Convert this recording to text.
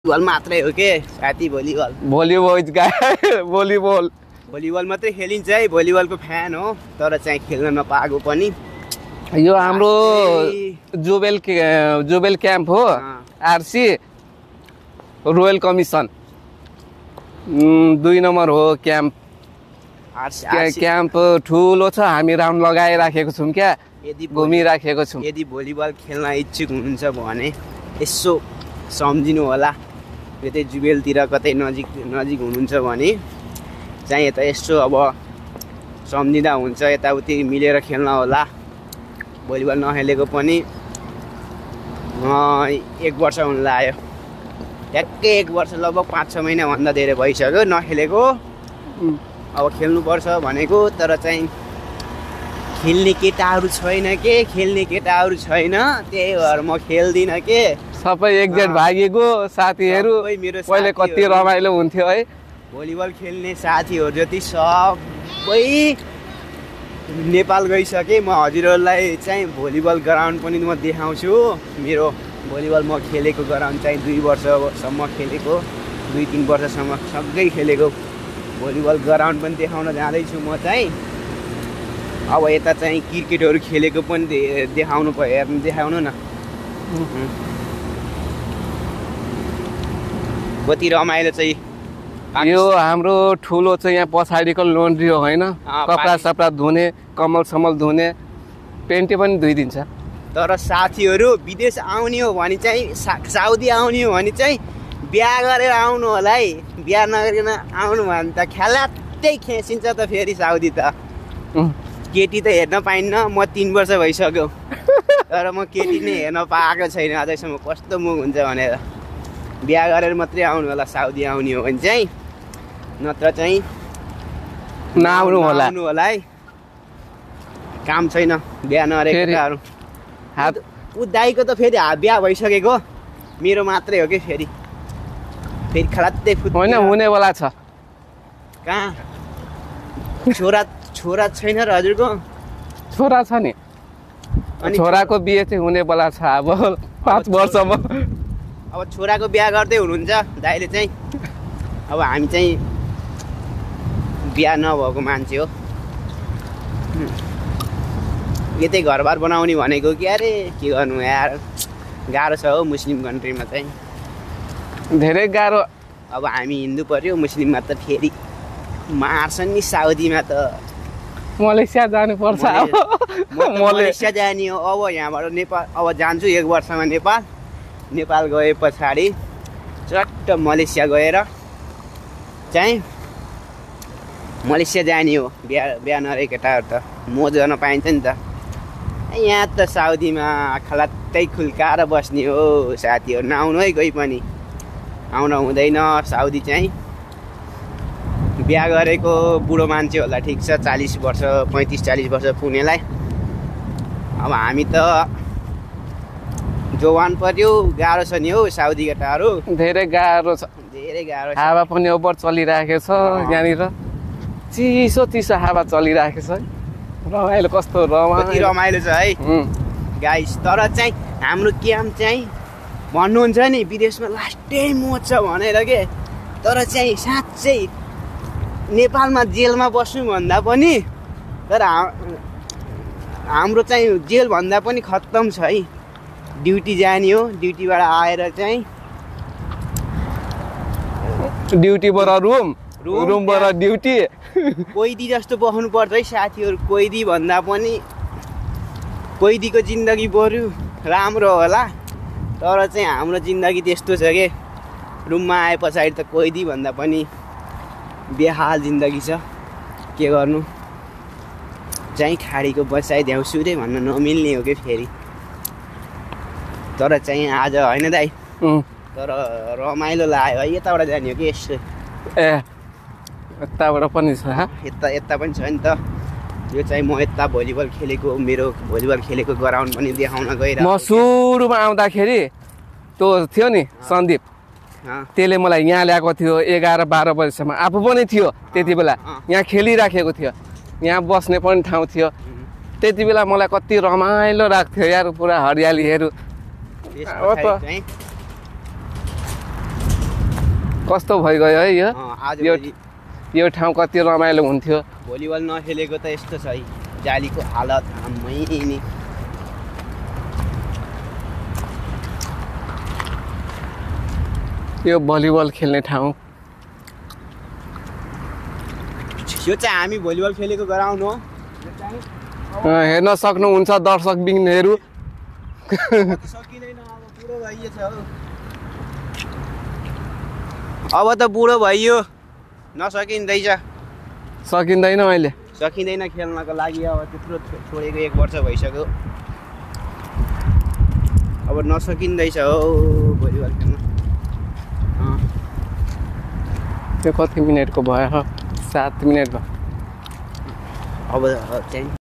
Volleyball मात्रै हो के साथी भलिबल भलिबल मात्रै खेलिन्छ है। भलिबलको फ्यान हो तर चाहिँ खेल्न नपाएको पनि। यो हाम्रो जोबेल क्याम्प हो। आरसी रोयल कमिसन 2 नम्बर हो क्याम्प। क्याम्प ठुलो छ। हामी राउन्ड लगाइराखेको छौँ क्या, घुमिराखेको छौँ। यदि भलिबल खेल्न इच्छुक हुनुहुन्छ भने यसो सम्झिनु होला। यतै जुबेलतिर कतै नजिक हुनुहुन्छ भने चाहिँ यता यसो अब सम्झिँदा हुन्छ, यताउति मिलेर खेल्न होला। भलिबल नखेलेको पनि 1 वर्ष हुन लाग्यो। ट्याक्कै 1 वर्ष, लगभग 5-6 महिनाभन्दा धेरै भइसक्यो नखेलेको। अब खेल्नुपर्छ भनेको, तर चाहिँ खेल्ने केटाहरू छैन के, त्यही भएर म खेल्दिनँ के। सबै एकजेट भागेको साथीहरू पहिले कति रमाइलो हुन्थ्यो है। भलिबल खेल्ने साथीहरू जति सबै नेपाल गइसके। म हजुरहरूलाई चाहिँ भलिबल ग्राउन्ड पनि म देखाउँछु। मेरो भलिबल म खेलेको ग्राउन्ड चाहिँ 2 वर्षसम्म खेलेको, 2-3 वर्षसम्म सँगै खेलेको भलिबल ग्राउन्ड पनि देखाउन जाँदैछु म चाहिँ। अब यता चाहिँ क्रिकेटहरू खेलेको पनि देखाउनु न। कति रमाइलो चाहिँ। यो हाम्रो ठुलो चाहिँ यहाँ पछाडिको लोन्ड्री हो होइन, कपडा सपडा धुने, कम्मल समल धुने, पेन्टी पनि धुइदिन्छ। तर साथीहरू विदेश आउने हो भने चाहिँ, साउदी आउने हो भने चाहिँ बिहा गरेर आउनु होला है। बिहा नगरिकन आउनु भने त ख्यालात्तै खेसिन्छ त फेरि साउदी त। केटी त हेर्न पाइन्न। म 3 वर्ष भइसक्यो तर म केटी नै हेर्न पाएको छैन अझैसम्म, कस्तो मुख हुन्छ भनेर। बिहा गरेर मात्रै आउनु होला साउदी आउने हो भने चाहिँ, नत्र चाहिँ नआउनु होला है। काम छैन बिहा नगरेकोहरू। ऊ दाइको त फेरि बिहा भइसकेको, मेरो मात्रै हो कि फेरि खलात्तै होइन, हुनेवाला छ। कहाँ छोरा छैन र हजुरको? छोरा छ नि, छोराको बिहे चाहिँ हुनेवाला छ अब 5 वर्षमा। अब छोराको बिहा गर्दै हुनुहुन्छ दाइले चाहिँ। अब हामी चाहिँ बिहा नभएको मान्छे हो। यतै घरबार बनाउने भनेको कि अरे के गर्नु यार, गाह्रो छ हो मुस्लिम कन्ट्रीमा चाहिँ, धेरै गाह्रो। अब हामी हिन्दू पर्यो, मुस्लिममा त फेरि मार्छन् नि। साउदीमा त मलेसिया जानुपर्छ। मलेसिया जाने हो। अब यहाँबाट नेपाल अब जान्छु 1 वर्षमा नेपाल गए पछाडि चट्ट मलेसिया गएर चाहिँ मलेसिया जाने हो। बिहा नगरेको केटाहरू त मोज गर्न पाइन्छ नि त। यहाँ त साउदीमा खलात्तै खुल्काएर बस्ने हो साथीहरू। नआउनु है कोही पनि, आउन हुँदैन साउदी चाहिँ। बिहा गरेको बुढो मान्छे होला ठिक छ, 40 वर्ष 35-40 वर्ष पुग्नेलाई। अब हामी त जवान पर्यो, गाह्रो छ नि हौ साउदी केटाहरू। धेरै गाह्रो छ। हावा पनि ओभर चलिरहेको छ यहाँनिर, चिसो हावा चलिरहेको छ। रमाइलो, कस्तो रमाइलो छ है गाइस। तर चाहिँ हाम्रो क्याम्प चाहिँ भन्नुहुन्छ नि विदेशमा लास्टै मोज छ भनेर के, तर चाहिँ साँच्चै नेपालमा जेलमा बस्नु भन्दा पनि, तर हाम्रो चाहिँ जेल भन्दा पनि खत्तम छ है। ड्युटी जाने हो, ड्युटीबाट आएर चाहिँ ड्युटीबाट रुमबाट ड्युटी। कैदी जस्तो बस्नु पर्छ है साथीहरू। कैदी भन्दा पनि कैदीको जिन्दगी बरु राम्रो होला, तर चाहिँ हाम्रो जिन्दगी त्यस्तो छ के, रुममा आए पछाडि त कैदी भन्दा पनि बेहाल जिन्दगी छ। के गर्नु चाहिँ, खाडीको बसाइ द्याउँसुरे भन्न नमिल्ने हो कि फेरि। तर चाहिँ आज होइन दाइ, तर रमाइलो लाग्यो है। यताबाट जाने हो कि यस्तो? यताबाट पनि छ, यता पनि छ नि त। यो चाहिँ म यता भलिबल खेलेको, मेरो भलिबल खेलेको ग्राउन्ड पनि देखाउन गइरहेको। म सुरुमा आउँदाखेरि त्यो थियो नि सन्दीप, त्यसले मलाई यहाँ ल्याएको थियो 11-12 बजीसम्म। आफू पनि थियो त्यति बेला, यहाँ खेलिराखेको थियो, यहाँ बस्ने पनि ठाउँ थियो। त्यति बेला मलाई कति रमाइलो लाग्थ्यो यार, पुरा हरियालीहरू। कस्तो भइगयो है यो आज यो ठाउँ कति रमाइलो हुन्थ्यो। भलिबल नखेलेको त यस्तो छ है, जालीको हालत आम्मै नि। यो भलिबल खेल्ने ठाउँ यो चाहिँ हामी भलिबल खेलेको ग्राउन्ड हो। हेर्न सक्नुहुन्छ दर्शक बिनहरू। सकिँदैन, अब बुढो भइएछ हौ। अब त बुढो भइयो, नसकिँदैछ। सकिँदैन अहिले, सकिँदैन खेल्नको लागि। अब त्यत्रो छोडेको 1 वर्ष भइसक्यो, अब नसकिँदैछ हौ भलिबल खेल्न। त्यो कति मिनटको भयो? 7 मिनट भयो। अब चाहिँ